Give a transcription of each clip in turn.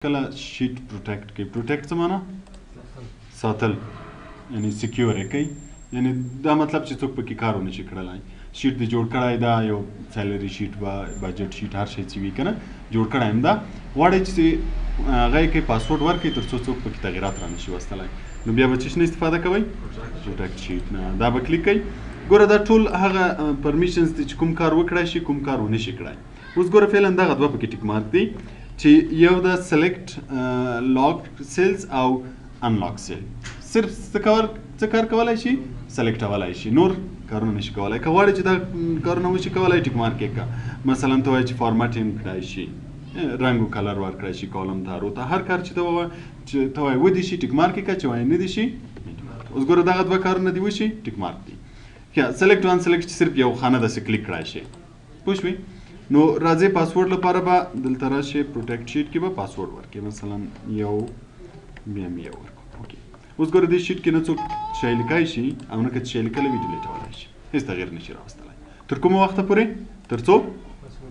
کله sheet protect کوي. protect څه معنا؟ ساتل، یعنی secure یې کوي، یعنی دا مطلب چې څوک پکې کار ونه شي کړلی. sheet دې جوړ کړی دا یو salary sheet به budget sheet هر شی چې وي که نه جوړ کړی هم دا غواړئ چې هغه یې کوي پاسورډ ورکړي تر څو څوک پکې تغیرات رانه شي وستلی، نو بیا به څه نه استفاده کوئ؟ protect sheet نه. دا به کلیک کوئ. ګوره دا ټول هغه permissions دي چې کوم کار وکړای شي کوم کار ونه شي کړای. اوس ګوره فعلا دغه دوه پکې tick mark دي چې یو د select lock cells او unlock cell. صرف څه کار کولای شي؟ select کولای شي، نور کارونه نشي کولای. که غواړي چې دا کارونه وشي کولای tick mark یې کړه. مثلا ته وایې چې فارمټ یې هم کړای شي، رنګ او color ورکړای شي، column ته row ته هر کار چې ته ووایې چې ته وایې ودې شي tick mark یې کړه، چې وایې نه دې شي. اوس ګوره دغه دوه کارونه دې وشي tick mark دي. select و unselect چې صرف یو خانه داسې کلیک کړای شي، پوه شوې؟ نو راځئ پاسورډ لپاره به دلته راشي protect sheet کې به پاسورډ ورکړي، مثلا یو بیا مې یو ورکړو. okay اوس ګوره دې sheet کې نه څوک شی لیکای شي او نه که څه شی لیکلی وي delete ولی شي، هېڅ تغیر نشي راوستلی. تر کومه وخته پورې؟ تر څو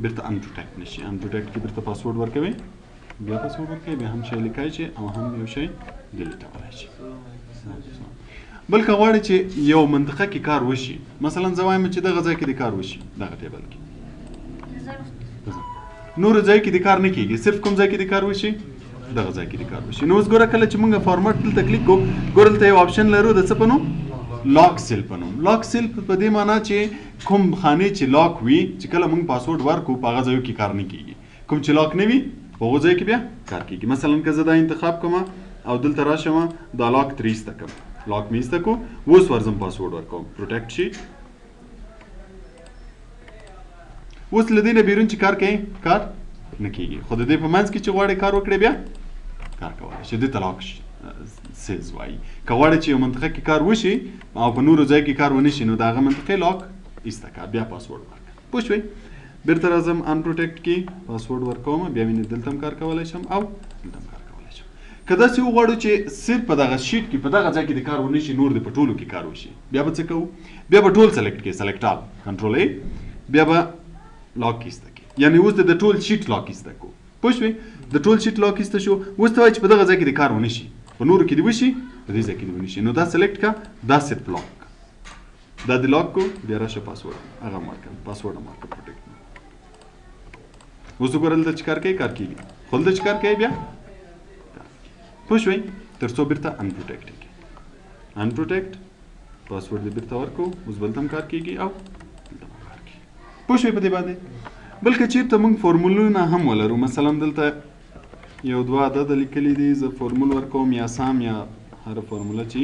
بیرته unprotect نشي. unprotect کې بیرته پاسورډ ورکوي، بیا پاسورډ ورکوي، بیا هم شی لیکای شي او هم یو شی delete ولی شي. بل که غواړي چې یو منطقه کې کار وشي، مثلا زه وایم چې دغه ځای کې د کار وشي، دغه table کې نور ځای کې د کار نه کیږي، صرف کوم ځای کې د کار وشي؟ دغه ځای کې د کار وشي. نو اوس ګوره کله چې موږ فارمټ دلته کلیک کوو، ګوره دلته یو option لرو د څه په نوم؟ lock cell په نوم. lock cell په دې معنا چې کوم خانې چې lock وي، چې کله موږ پاسورډ ورکو په هغه ځایو کې کار نه کیږي، کوم چې lock نه وي په هغو ځای کې بیا کار کیږي. مثلا که زه دا انتخاب کوم او دلته راشم دا lock ترې ایسته کړم، lock مې ایسته کو، اوس ورځم پاسورډ ورکوم protect sheet. اوس له دې نه بیرون چې کار کوي کار نه کیږي، خو د دې په منځ کې چې غواړې کار وکړې بیا کار کولی شي. دې ته lock cells وایي. که غواړې چې یو منطقه کې کار وشي او په نورو ځای کې کار ونه شي، نو د هغه منطقې lock ایسته که، بیا پاسورډ ورکړه. پوه شوې؟ بیرته راځم unprotect کې پاسورډ ورکوم، بیا مې دلته هم کار کولی شم او دلته هم کار کولی شم. که داسې وغواړو چې صرف په دغه sheet کې په دغه ځای کې د کار ونه شي، نور دې په ټولو کې کار وشي، بیا به څه کوو؟ بیا به ټول select کې، select all control A، بیا به lock ایسته کې، یعنی اوس د ټول sheet lock ایسته کو. پوه شوې؟ د ټول sheet lock ایسته شو. اوس ته وایي چې په دغه ځای کې د کار ونه شي، په نورو کې دې وشي، په دې ځای کې دې ونه شي، نو دا select کا، دا صرف lock کا، دا دې lock کو، بیا راشه پاسورډ هغه هم ورکړه، پاسورډ هم ورکړه protect. اوس وګوره دلته چې کار کوي کار کېږي، خو دلته چې کار کوي بیا پوه شوئ؟ تر څو بیرته unprotect کړي. unprotect password دې بیرته ورکړو، اوس بل ته هم کار کېږي او دلته هم کار کېږي. پوه شوئ په دې باندې؟ بل که چېرته موږ فورمولونه هم ولرو، مثلا دلته یو دوه عدد لیکلي دي، زه فورمول ورکوم یا sum یا هره فورموله چې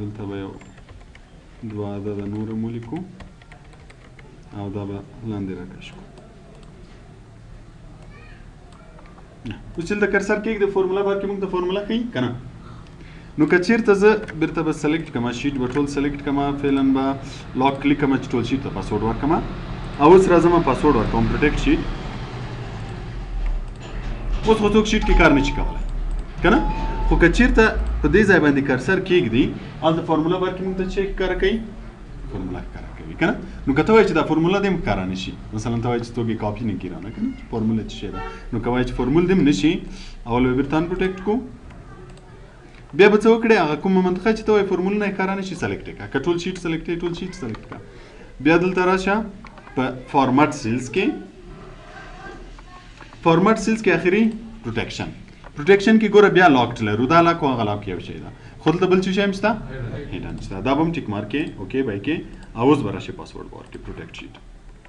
دلته به یو دوه عدد نور هم ولیکو او دا به لاندې راکش کړو. اوس چې دلته cursor کېږدي فورموله بار کې موږ ته فورموله ښیي که نه؟ نو که چېرته زه بیرته به select کړم، sheet به ټول select کړم، فعلا به lock کلیک کړم چې ټول sheet ته پاسورډ ورکړم، او اوس راځم پاسورډ ورکوم protect sheet. اوس خو څوک sheet کې کار نشي کولی که نه؟ خو که چېرته په دې ځای باندې cursor کېږدي، هلته فورموله بار کې موږ ته څه ښکاره کوي؟ فورموله ښکاره کوي که نه؟ نو که ته وایې چې دا فورموله دې هم ښکاره نه شي، مثلا ته وایې چې څوک یې کاپي نه کړي رانه که نه، چې فورموله څه شی ده، نو که وایې چې فورمول دې هم نه شي، اول به بېرته unprotect کړو، بیا به څه وکړې؟ هغه کومه منطقه چې ته وایې فورمولونه یې ښکاره نه شي select یې کړه، که ټول sheet select یې ټول sheet select کړه. بیا دلته راشه په format cells کې، format cells کې اخري protection، protection کې ګوره بیا locked لرو، دا lock او هغه lock یو شی ده، خو دلته بل څه شی هم شته، hidden شته، دا به هم tick mark کې okay به یې کې، او اوس به راشي پاسورډ به ورکړي protect sheet.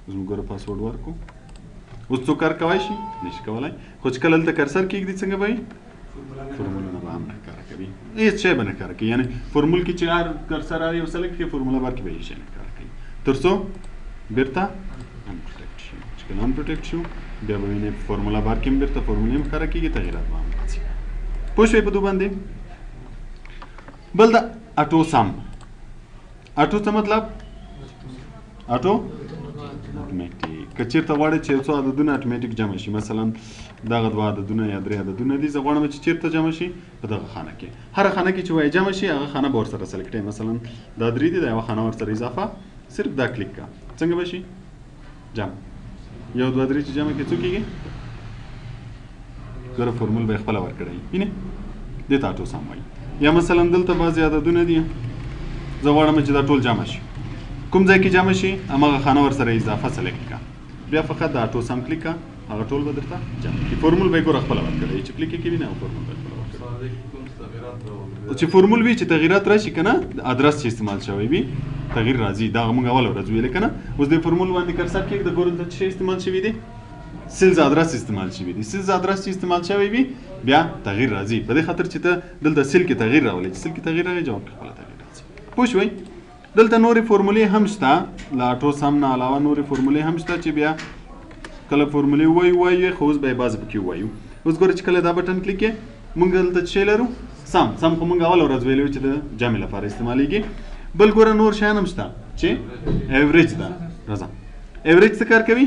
اوس موږ ګوره پاسورډ ورکړو، اوس څوک کار کولی شي؟ نشي کولی، خو چې کله دلته cursor کېږدي څنګه به وي؟ فورمولونه به هم نه ښکاره کوي، هېڅ شی به نه ښکاره کوي، یعنې فورمول کې چې هر cursor هر یو select کړي فورموله بار کې به هېڅ شی نه ښکاره کوي، تر څو بېرته unprotect شي. چې کله unprotect شو بیا به وینې فورموله بار کې هم بېرته فورمولې هم ښکاره کېږي، تغیرات به هم راځي. پوه شوئ په دو باندې؟ بل د auto sum. auto څه مطلب؟ auto automatic. که چېرته غواړې چې یو څو عددونه اتوماتیک جمع شي، مثلا دغه دوه عددونه یا درې عددونه دي، زه غواړم چې چېرته جمع شي؟ په دغه خانه کې. هره خانه کې چې وایي جمع شي هغه خانه به ورسره select کړې. مثلا دا درې دي، دا یوه خانه ورسره اضافه، صرف دا کلیک کړه، څنګه به شي؟ جمع. یو دوه درې چې جمع کې څو کېږي؟ ګوره فورمول به خپله ورکړی وینې، دې ته auto sum وایي. یا مثلا دلته بعضې عددونه دي، زه غواړم چې دا ټول جمع شي، کوم ځای کې جمع شي هماغه خانه ورسره اضافه select کړه، بیا فقط د auto sum کلیک کړه، هغه ټول به درته جمع کړي. فورمول به یې ګوره خپله ورکړی چې کلیک یې کوي نه، فورمول به یې خپله ورکړی. چې فورمول وي چې تغییرات راشي که نه، ادرس چې استعمال شوی وي تغییر راځي، دا موږ اوله ورځ ویلې که نه. اوس د فورمول باندې cursor کېږده، ګوره دلته څه شی استعمال شوي دي، sales address استعمال شوی دی. sales address چې استعمال شوی وي بیا تغییر راځي، په دې خاطر چې ته دلته cell کې تغییر راولې، چې cell کې تغییر راغی جواب کې خپله تغییر راځي. پوه شوئ؟ دلته نورې فورمولې هم شته، له auto sum نه علاوه نورې فورمولې هم شته چې بیا کله فورمولې وایو وایو، خو اوس به یې بعضې پکې ووایو. اوس ګوره چې کله دا button کلیک کړې، موږ دلته څه شی لرو؟ sum. sum خو موږ اوله ورځ ویلي وو چې د جمع لپاره استعمالیږي. بل ګوره نور شیان هم شته چې average ده. راځه average څه کار کوي؟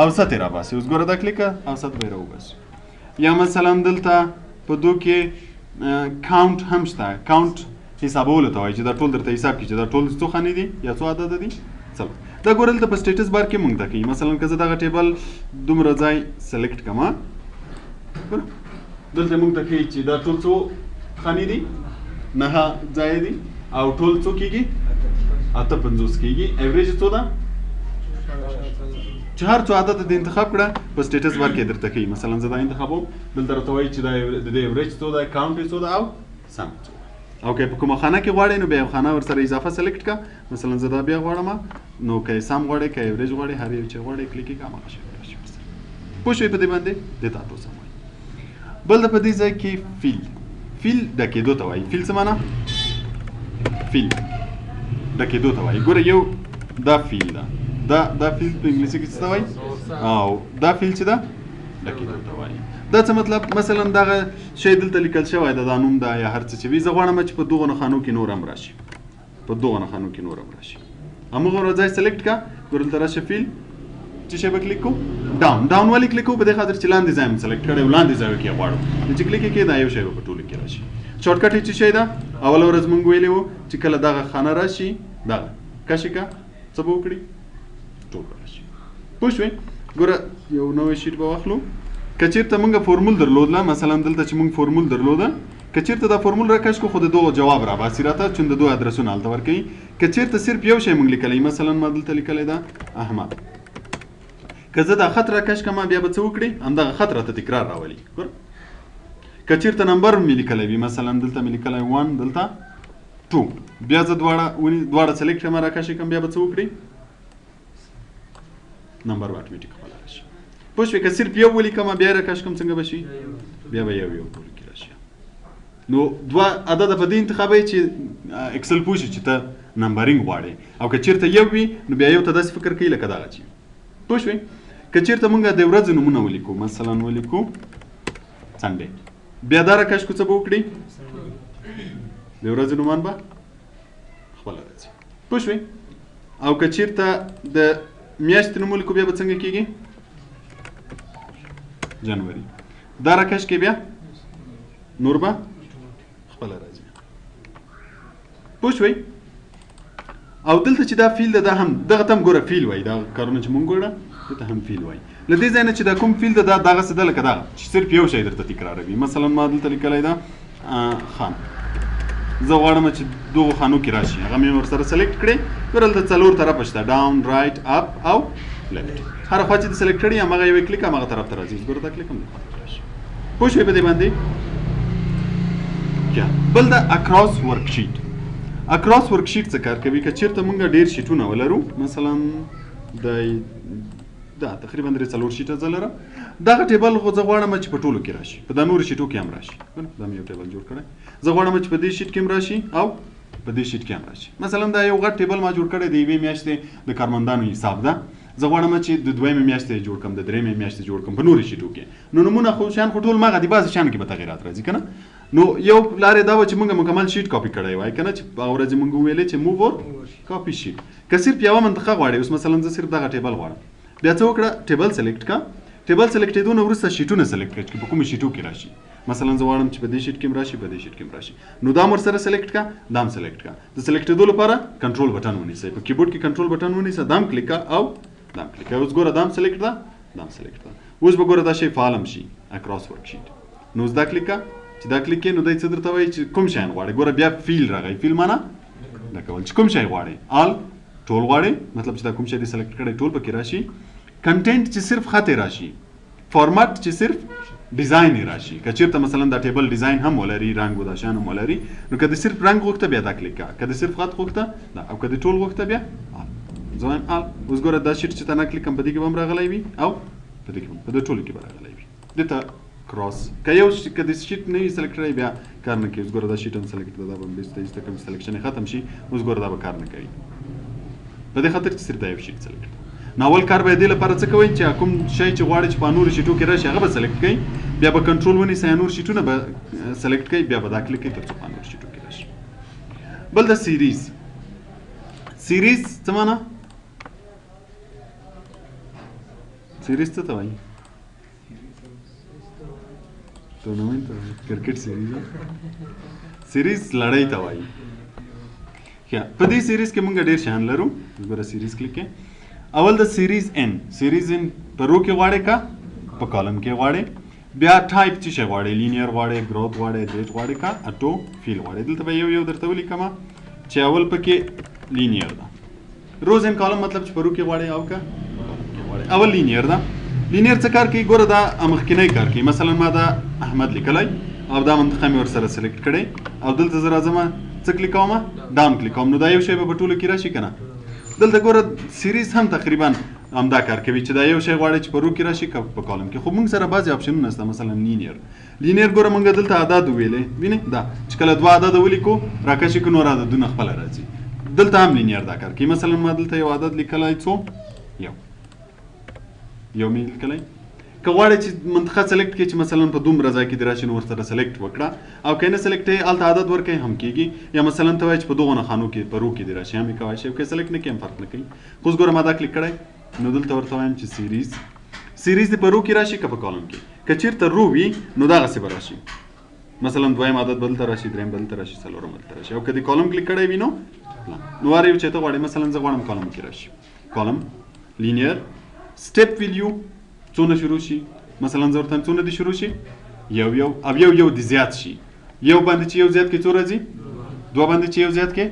اوسط یې راباسي. اوس ګوره دا کلیک کړه، اوسط به یې راوباسي. یا مثلا دلته په دو کې count هم شته. count حسابولو ته وایي چې دا ټول درته حساب کړي چې دا ټول څو خانې دي یا څو عدد دي. څلور. دا ګوره دلته په status bar کې مونږ ته کوي. مثلا که زه دغه table دومره ځای select کړم، ګوره دلته مونږ ته ښیي چې دا ټول څو خانې دي، 9 ځای دي، او ټول څو کېږي؟ 58 کېږي. average څو ده؟ چې هر څو عدد دې انتخاب کړه په status bar کې درته ښیي. مثلا زه دا انتخابوم، دلته راته وایي چې دا د دې average څو ده، count یې څو ده او sum څو ده. او که په کومه خانه کې غواړې نو بیا یو خانه ورسره اضافه select کړه. مثلا زه دا بیا غواړم، نو که یې sum غواړې که average غواړې، هر یو چې غواړې کلیک یې کړه، هماغه شی به راشي ورسره. پوه شوې په دې باندې؟ دې ته auto sum وایي. بل په دې ځای کې fill. fill ډکېدو ته وایي. fill څه معنا؟ fill ډکېدو ته وایي. ګوره یو دا fill ده، دا fill په انګلیسي کې څه ته وایي؟ او دا fill چې ده ډکېدو ته وایي. دا څه مطلب؟ مثلا دغه شی دلته لیکل شوی ده، دا نوم ده یا هر څه چې وي، زه غواړم چې په دغو نښانو کې نور هم راشي، په دغو نښانو کې نور هم راشي. همغه ځای select کړه، ګوره دلته راشه fill، چې شی به کلیک کوو؟ down. down ولې کلیک کوو؟ په دې خاطر چې لاندې ځای مې select کړی او لاندې ځای کې یې غواړو. نو چې کلیک یې کړې دا یو شی به په ټولو کې راشي. shortcut یې څه شی ده؟ اوله ورځ مونږ ویلي وو چې کله دغه خانه راشي، دغه کش یې کړه، څه به وکړي؟ ټول به راشي. پوه شوې؟ ګوره یو نوی sheet به واخلو. که چېرته مونږ فورمول درلودله، مثلا دلته چې مونږ فورمول درلوده، که چېرته دا فورمول را کش کړو خو د دوه جواب را باسي راته، چون د دوه ادرسونه هلته ورکوي. که چېرته صرف یو شی مونږ لیکلی، مثلا ما دلته لیکلی ده احمد، که زه دا خط را کش کړم بیا به څه وکړي؟ همدغه خط راته تکرار راولي. ګوره که چېرته نمبر مې لیکلی وي، مثلا دلته مې لیکلی 1، دلته 2، بیا زه دواړه select کړم را کش کړم، بیا به څه وکړي؟ نمبر به اتوماتیک خپله راشي. پوه شوې؟ که صرف یو ولیکم بیا یې را کش کړم څنګه به شي؟ بیا به یو یو ټولو کې راشي. نو دوه عدده په دې انتخابوي چې Excel پوه شي چې ته numbering غواړې، او که چېرته یو وي نو بیا یو ته داسې فکر کوي لکه دغه چې وي. پوه شوې؟ که چېرته مونږ د ورځې نومونه ولیکو، مثلا ولیکو Sunday، بیا دا را کش کړو څه به وکړي؟ د ورځې نومان به خپله راځي. پوه شوې؟ او که چېرته د میاشتې نوم ولیکو بیا به څنګه کېږي؟ جنوري. دا را کش کړې بیا نور به خپله راځي. پوه شوئ؟ او دلته چې دا fill ده، دا هم دغه ته هم ګوره fill وایي. دا کارونه چې مونږ ګوره دې ته هم fill وایي. له دې ځای نه چې دا کوم fill ده، دا دغسې ده لکه دغه چې صرف یو شی درته تکراروي. مثلا ما دلته لیکلی ده خان، زه غواړم چې دغو خانو کې راشي، هغه مې ورسره select کړې. ګوره دلته څلور طرفه شته، down، right، up او left. هره خوا چې دې select کړي هماغه یوې کلیک هماغه طرف ته راځي. اوس ګوره دا کلیک هم دې خوا ته راشي. پوه شوې په دې باندې؟ بل دا across worksheet. across worksheet څه کار کوي؟ که چېرته مونږ ډېر sheet ونه ولرو، مثلا دا تقریبا درې څلور sheet ه زه لرم، دغه table خو زه غواړم چې په ټولو کې راشي، په دا نورو sheet و کې هم راشي. ګوره دا مې یو table جوړ کړی، زه غواړم چې په دې sheet کې هم راشي او په دې sheet کې هم راشي. مثلا دا یو غټ table ما جوړ کړی د یوې میاشتې د کارمندانو حساب ده، زه غواړم چې د دویمې میاشتې جوړ کړم، د درېیمې میاشتې جوړ کړم په نورو sheet و کې. نو نمونه خو شیان خو ټول ماغه دي، بعضې شیانو کې به تغیرات راځي که نه. نو یو لارې دا وه چې موږ مکمل sheet کاپي کړی وای که نه، چې هغه ورځ موږ وویلې چې move or copy sheet. که صرف یوه منطقه غواړې، اوس مثلا زه صرف دغه table غواړم، بیا څه وکړه؟ table select کړه. table select کېدو نه وروسته sheet ونه select کړه چې په کومو sheet و کې راشي. مثلا زه غواړم چې په دې sheet کې هم راشي، په دې sheet کې هم راشي، نو دا هم ورسره select کړه، دا هم select کړه. د select کېدو لپاره control button ونیسئ، په کیبورډ کې control button ونیسه، دا هم کلیک کړه او دا هم کلیک کړه. اوس ګوره دا هم select ده، دا هم select ده. اوس به ګوره دا شی فعال هم شي، اکراس ورک شیټ. نو اوس دا کلیک کا، چې دا کلیک کې نو دی څه درته وایي چې کوم شیان غواړي. ګوره بیا fill راغی، fill معنا دا کول چې کوم شی غواړي، all ټول غواړي، مطلب چې دا کوم شی دې select کړی ټول پکې راشي. content چې صرف خط راشي، فارمټ چې صرف design راشي. که چیرته مثلا دا table design هم ولري، رنګ و دا شیان هم ولري، نو که د صرف رنګ غوښته بیا دا کلیک کا، که د صرف خط غوښته دا، او که د ټول غوښته بیا all. زه وایم all. اوس ګوره دا sheet چې تا نه کلیک کوم په دې کې به هم راغلی وي او په دې کې هم، په دې ټولو کې به راغلی وي. دې ته cross که یو که د sheet نه وي select کړی بیا کار نه کوي. اوس ګوره دا sheet هم select ده، دا به هم بیرته ایسته کوم selection یې ختم شي. اوس ګوره دا به کار نه کوي په دې خاطر چې صرف دا یو sheet select ده. نو اول کار به دې لپاره څه کوئ چې کوم شی چې غواړئ چې په نورو sheet و کې راشي هغه به select کړئ، بیا به کنټرول ونیسئ نور sheet ونه به select کړئ، بیا به دا کلیک کړئ تر څو په نورو sheet و کې راشي. بل د series. series څه معنا؟ series څه ته وایي؟ ټورنمنټ ته وایي، کرکټ series. series لړۍ ته وایي. ښه، په دې series کې مونږ ډېر شیان لرو. ګوره series کلیک کړئ. اول د series in. series in په row کې غواړې که په column کې غواړې؟ بیا ټایپ څه شی غواړې؟ linear غواړې، growth غواړې، date غواړې که auto fill غواړې؟ دلته به یو یو درته ولیکم چې اول پکې linear ده. rows and column مطلب چې په row کې غواړې او که column کې غواړې. اول linear ده. linear څه کار کوي؟ ګوره دا مخکنی کار کوي. مثلا ما دا احمد لیکلی او دا منطقه مې ورسره select کړې او دلته زه راځم څه کلیک کوم؟ down کلیک کوم، نو دا یو شی به په ټولو کې راشي که نه؟ دلته ګوره series هم تقریبا همدا کار کوي چې دا یو شی غواړي چې په row کې راشي که په column کې. خو موږ سره بعضې option ونه شته، مثلا linear. linear ګوره موږ دلته عدد وویلې، وینې دا چې کله دوه عدد ولیکو راکشي که نور عددونه خپله راځي. دلته هم linear دا کار کوي. مثلا ما دلته یو عدد لیکلی، څو؟ یو، یو مې لیکلی. که غواړې چې منطقه select کړې چې مثلا په دومره ځای کې دې راشي نو ورسره select وکړه، او که نه select یې هلته عدد ورکوي هم کېږي. یا مثلا ته وایې چې په دغو نښانو کې په row کې دې راشي هم یې کوی شي، او که select نه کړې هم فرق نه کوي. خو اوس ګوره ما دا کلیک کړی، نو دلته ورته وایم چې series. series دې په row کې راشي که په column کې؟ که چېرته row وي نو دغسې به راشي، مثلا دویم عدد به دلته راشي، دریم به دلته راشي، څلورم به دلته راشي. او که د column کلیک کړی وي نو نو هر یو چې ته غواړې. مثلا زه غواړم column کې راشي، column linear. step value څونه شروع شي؟ مثلا زه ورته وایم څونه دې شروع شي؟ یو یو، او یو یو دې زیات شي. یو باندې چې یو زیات کې څو راځي؟ دوه باندې چې یو زیات کې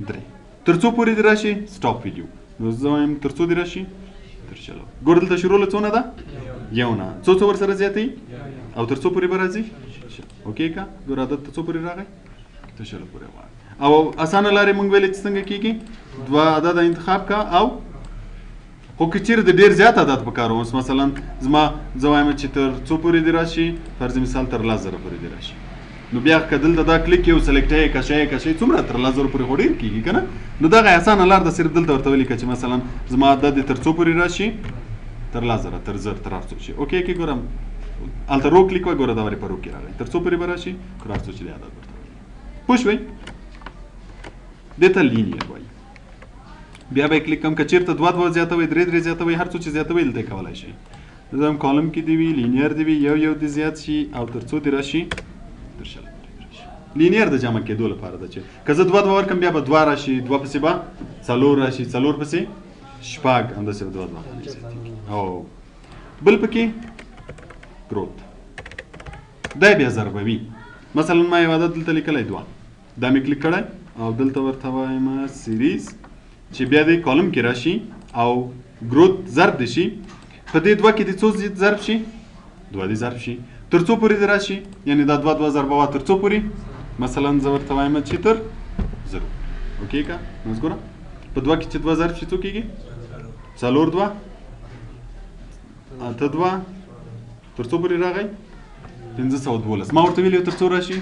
درې. تر څو پورې دې راشي؟ stop value. نو زه وایم تر څو دې راشي؟ تر شلو. ګوره دلته شروع له څو نه ده؟ یو نه. څو څو ورسره زیاتوي او تر څو پورې به راځي؟ okay که ګوره عدد تر څو پورې راغی؟ تر شلو پورې غواړي. او اسانه لارې مونږ ویلې چې څنګه کېږي؟ دوه عدده انتخاب کا. او خو که چیرې د ډېر زیات عدد په کار اوس مثلا زما زه وایم چې تر څو پورې دې راشي، فرض مثال تر 10,000 پورې دې راشي، نو بیا که دلته دا کلیک یو select یې کشئ کشئ څومره تر 10,000 پورې خو ډېر کېږي که نه؟ نو دغه اسانه لار ده، صرف دلته ورته ولیکه چې مثلا زما عدد دې تر څو پورې راشي، تر 10,000، تر 1,000، تر هر څو شي. okay کې ګورم هلته row کلیک وای، ګوره دا ورې په row کې راغی، تر څو پورې به راشي؟ تر هر څو چې د عدد ورته وایي. پوه شوئ؟ دې ته linear وایي. بیا به یې کلیک کوم، که چېرته دوه دوه زیاتوئ، درې درې زیاتوئ، هر څو چې زیاتوئ دلته یې کولی شئ. زه هم column کې دې وي، linear دې وي، یو یو دې زیات شي او تر څو دې راشي؟ تر 20 پورې دې راشي. linear د جمع کېدو لپاره ده چې که زه دوه دوه ورکړم بیا به دوه راشي، دوه پسې به څلور راشي، څلور پسې شپږ، همداسې به دوه دوه زیاتېږي. او بل پکې growth دی بیا ضربوي. مثلا ما یو عدد دلته لیکلی دوه، دا مې کلیک کړی او دلته ورته وایم series چې بیا دې column کې راشي او growth ضرب دې شي. په دې دوه کې دې څو ضرب شي؟ دوه دې ضرب شي. تر څو پورې دې راشي؟ یعنې دا دوه دوه ضربه وه تر څو پورې؟ مثلا زه ورته وایم چې تر زرو. okay که نو اوس ګوره په دوه کې چې دوه ضرب شي څو کېږي؟ څلور دوه، اته دوه، تر څو پورې راغی؟ 512. ما ورته ویلي تر څو راشي؟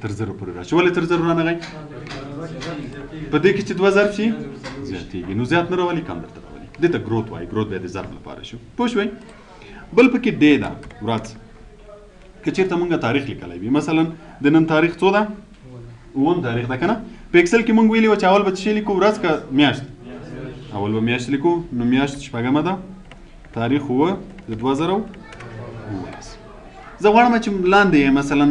تر زرو پورې راشي. ولې تر زرو رانغی؟ په دې کې چې دوه ضرب شي زیاتېږي، نو زیات نه راولي کم درته راولي. دې ته growth وایي. growth بیا د ضرب لپاره شو. پوه شوئ؟ بل پکې day ده، ورځ. که چېرته مونږ تاریخ لیکلی وي، مثلا د نن تاریخ څو ده؟ اووم تاریخ ده که نه؟ په Excel کې مونږ ویلي وه چې اول به څه شی لیکو، ورځ که میاشت؟ اول به میاشت لیکو، نو میاشت شپږمه ده، تاریخ اووه د 2017. زه غواړم چې لاندې یې مثلا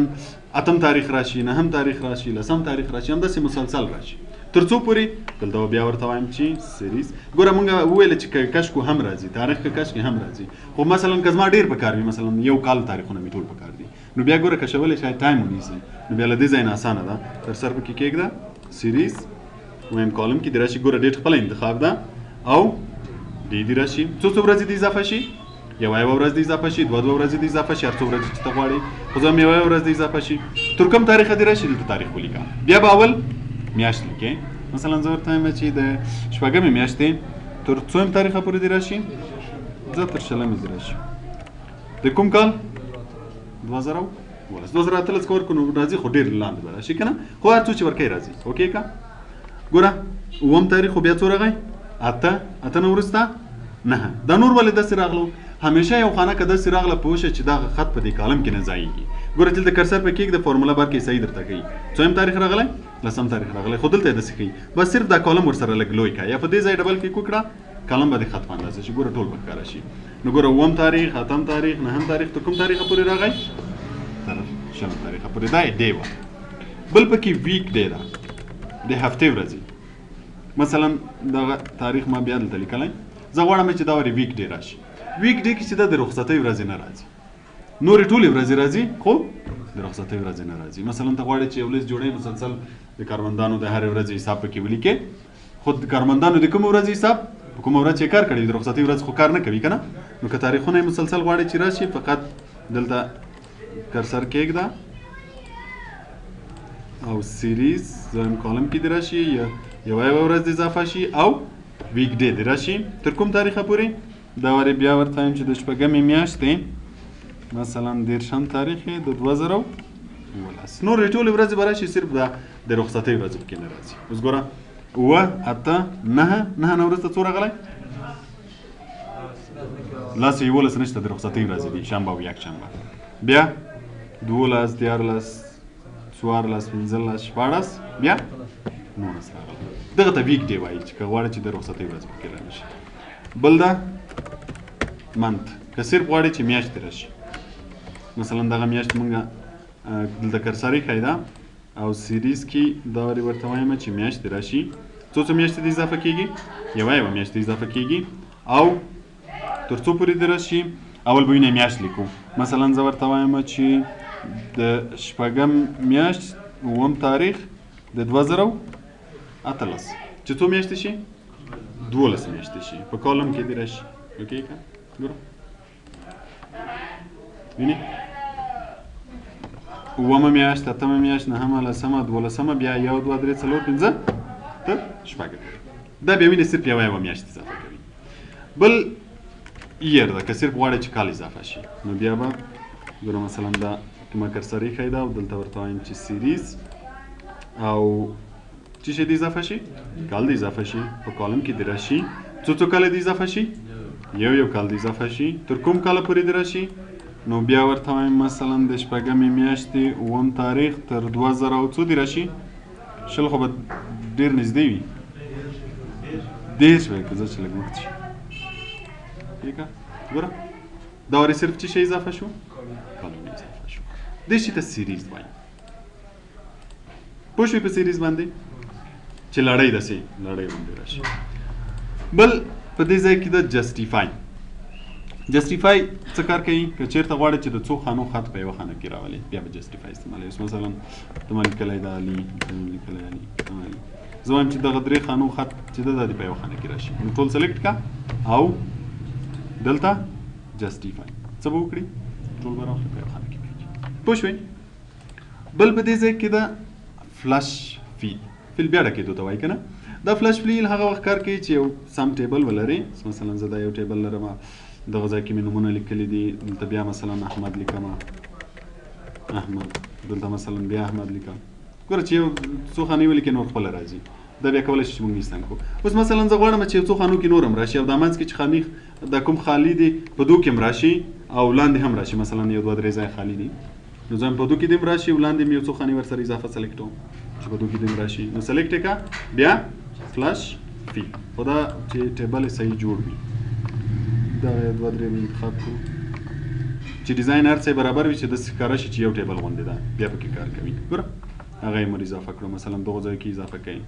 اتم تاریخ راشي، نهم تاریخ راشي، لسم تاریخ راشي، همداسې مسلسل راشي. تر څو پورې دلته بیا ورته وایم چې series. ګوره مونږ وویل چې که کش کو هم راځي، تاریخ که کش کې هم راځي، خو مثلا که زما ډېر پکار وي، مثلا یو کال تاریخونه مې ټول پکار دي، نو بیا ګوره کشولی شاید time ونیسي، نو بیا له دې ځای نه اسانه ده، cursor پکې کېږده، series وایم column کې دې راشي. ګوره date خپله انتخاب ده او day دې راشي. څو څو ورځې دې اضافه شي؟ یوه یوه ورځ دې اضافه شي، دوه دوه ورځې دې اضافه شي، هر څو ورځې چې ته غواړې، خو زه یوه یوه ورځ دې اضافه شي. تر کوم تاریخه دې راشي دلته تاریخ ولیکه. بیا به اول میاشت لیکې، مثلا زه ورته وایم چې د شپږمې میاشتې تر څوم تاریخه پورې دې راشي؟ زه تر شلمې دې راشي. د کوم کال؟ 2018. 2018 که ورکړو نو راځي، خو ډېر لاندې به راشي که نه، خو هر څو چې ورکوي راځي. okay که ګوره اووم تاریخ خو بیا څو راغی؟ اته. اته نه وروسته نهه. دا نور ولې داسې راغلو؟ همیشه یو خانه که داسې راغله پوه شه چې دغه خط په دې column کې نه ځایږي. ګوره چې دلته cursor په کېږده، formula bar کې صحیح درته ښیي. څویم تاریخ راغلی؟ لسم تاریخ راغلی، خو دلته یې داسې ښیي. بس صرف دا column ورسره لږ لوی کړه، یا په دې ځای double click وکړه، column به د خط په اندازه شي. ګوره ټول به ښکاره شي. نو ګوره اووم تاریخ، اتم تاریخ، نهم تاریخ، تر کوم تاریخه پورې راغی؟ تر شلم تاریخه پورې. دا یې day وه. بل پکې week day ده، د هفتې ورځې. مثلا دغه تاریخ ما بیا دلته لیکلی، زه غواړم چې دا ورې week day راشي. week day کې چې ده د رخصتۍ ورځې نه راځي، نورې ټولې ورځې راځي خو د رخصتۍ ورځې نه راځي. مثلا ته غواړې چې یو لیست جوړوې، مسلسل د کارمندانو د هرې ورځې حساب پکې ولیکې، خو د کارمندانو د کومې ورځې حساب په کومه ورځ چې کار کړی، د رخصتۍ ورځ خو کار نه کوي که نه. نو که تاریخونه یې مسلسل غواړې چې راشي، فقط دلته cursor کېږده او series دویم column کې دې راشي، یوه یوه ورځ دې اضافه شي او week day دې راشي. تر کوم تاریخه پورې؟ دا ورې بیا ورته وایم چې د شپږمې میاشتې مثلا دېرشم تاریخ یې د 2017. نورې ټولې ورځې به راشي، صرف دا د رخصتۍ ورځې پکې نه راځي. اوس ګوره اووه، اته، نهه، نهه نه وروسته څو راغلی؟ لس، یولس نشته، د رخصتۍ ورځې دي، شنبه او یکشنبه. بیا 12، 13، 14، 15، 16، بیا 19 راغلی. دغه ته week day وایي چې که غواړې چې د رخصتۍ ورځ پکې رانشي. بل دا month، که صرف غواړې چې میاشتې راشي، مثلا دغه میاشت مونږ دلته cursor ایښی ده او series کې دا ورې ورته وایم چې میاشتې راشي. څو څو میاشتې دې اضافه کېږي؟ یوه یوه میاشت دې اضافه کېږي او تر څو پورې دې راشي؟ اول به وینې میاشت لیکو. مثلا زه ورته وایم چې د شپږم میاشت اووم تاریخ د 2018، چې څو میاشتې شي؟ 12 میاشتې شي. په column کې دې راشي. okay که ګوره وینې اوومه میاشت، اتمه میاشت، نهمه، لسمه، دولسمه، بیا 1، 2، 3، 4، 5 تر شپږه. دا بیا وینې صرف یوه یوه میاشت اضافه کوي. بل year ده، که صرف غواړې چې کال اضافه شي، نو بیا به ګوره مثلا دا کومه cursor ایښی ده او دلته ورته وایم چې series او څه شی دې اضافه شي؟ کال دې اضافه شي. په column کې دې راشي. څو څو کاله دې اضافه شي؟ یو یو کال دې اضافه شي. تر کوم کاله پورې دې راشي؟ نو بیا ورته وایم مثلا د شپږمې میاشتې اووم تاریخ تر 2000 او څو دې راشي؟ 20 خو به ډېر نږدې وي، 30 به که زه چې لږ اوږد شي. ټیکه ګوره دا ورې صرف څه شی اضافه شو؟ کالونه اضافه شو. دې شي ته series وایي. پوه شوې په series باندې چې لړۍ داسې لړۍ باندې راشي. بل په دې ځای کې د justify. justify څه کار کوي؟ که چېرته غواړې چې د څو خانو خط په یوه خانه کې راولې، بیا به justify استعمالوي. اوس مثلا ته ما لیکلی دا علي، ته ما لیکلی علي، ته ما علي، زه وایم چې دغه درې خانو خط چې ده دا دې په یوه خانه کې راشي. نو ټول select کړه او دلته justify څه به وکړي؟ ټول به راوخلي په یوه خانه کې به یې. پوه شوې؟ بل په دې ځای کې ده flash fill. fill بیا ډکېدو ته وایي که نه؟ دا flash fill هغه وخت کار کوي چې یو سم table ولري. مثلا زه دا یو table لرم، دغه ځای کې مې نومونه لیکلي دي، دلته بیا مثلا احمد لیکم، احمد، دلته مثلا بیا احمد لیکم. ګوره چې یو څو خانې ولیکې نور خپله راځي. دا بیا کولی شي چې موږ نیستن کړو. اوس مثلا زه غواړم چې یو څو خانو کې نور هم راشي او دا منځ کې چې خانې دا کوم خالي دي په دوو کې هم راشي او لاندې هم راشي. مثلا 1، 2، 3 ځای خالي دي، نو زه هم په دوو کې دې هم راشي او لاندې مې یو څو خانې ورسره اضافه select کوم چې په دوو کې دې هم راشي. نو select یې کړه، بیا flash fill. خو دا چې table یې صحیح جوړ وي، دا 1، 2، 3 مې انتخاب کړو چې design هر څه برابر وي، چې داسې ښکاره شي چې یو table غوندې ده، بیا پکې کار کوي. ګوره هغه یې مور اضافه کړو. مثلا دغو ځای کې اضافه کوي،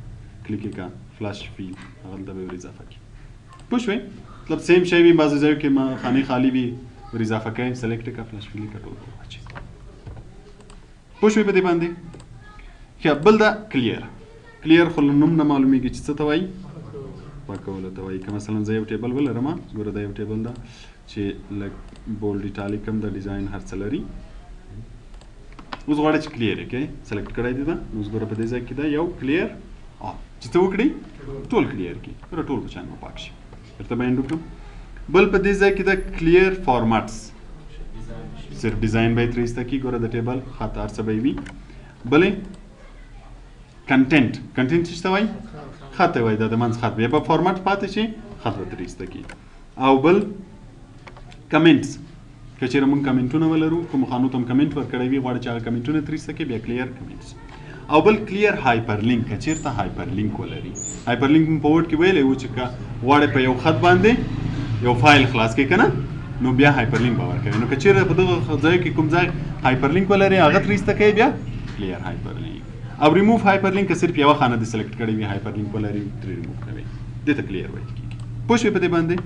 کلیک یې که، flash fill، هغلته به یې ور اضافه کړي. پوه شوې؟ مطلب same شی وي، بعضې ځایو کې خانې خالي وي، ور اضافه کوي، select یې که، flash fill یې که، ټول به واچوي. پوه شوې په دې باندې؟ ښه، بل دا clear. clear خو له نوم نه معلومیږي چې څه ته وایي، پاکولو ته وایي. که مثلا زه یو table ولرم، ګوره دا یو table ده چې لږ bold، italic هم د design هر څه لري. اوس غواړی چې clear یې کړئ، select کړی دی دا. نو اوس ګوره په دې ځای کې دا یو clear all چې څه وکړي، ټول clear کړي. ګوره ټول بچیان به پاک شي. درته به end وکړم. بل په دې ځای کې دا clear formats، صرف design به یې ترې ایسته کړي. ګوره د table خط هر څه به یې وي. بلې content، content څه ته وایي؟ خط ته وایي. دا د منځ خط بیا به فارمټ پاتې شي، خط به ترې ایسته کړي. او بل comments، که چېرې موږ کمنټونه ولرو، کوم خانو ته هم کمنټ ورکړی وي، غواړي چې هغه کمنټونه ترې ایسته کړي، بیا clear comments. او بل clear hyperlink، که چېرته hyperlink ولري. hyperlink مې په Word کې ویلی و چې که غواړې په یو خط باندې یو فایل خلاص کړې که نه، نو بیا hyperlink به ورکوي. نو که چېرې په دغه ځای کې کوم ځای hyperlink ولري، هغه ترې ایسته کوي، بیا کلیر هایپر لینک. او ریموف هایپر لینک، که صرف یوه خانه دې select کړې وي، hyperlink ولري، ترې ریموف کوي، دې ته clear ویل کېږي. پوه شوې په دې باندې؟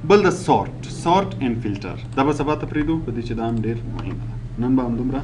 بل د sort، sort and filter، دا به سبا ته پرېږدو، په دې چې دا هم ډېر مهمه ده. نن به همدومره.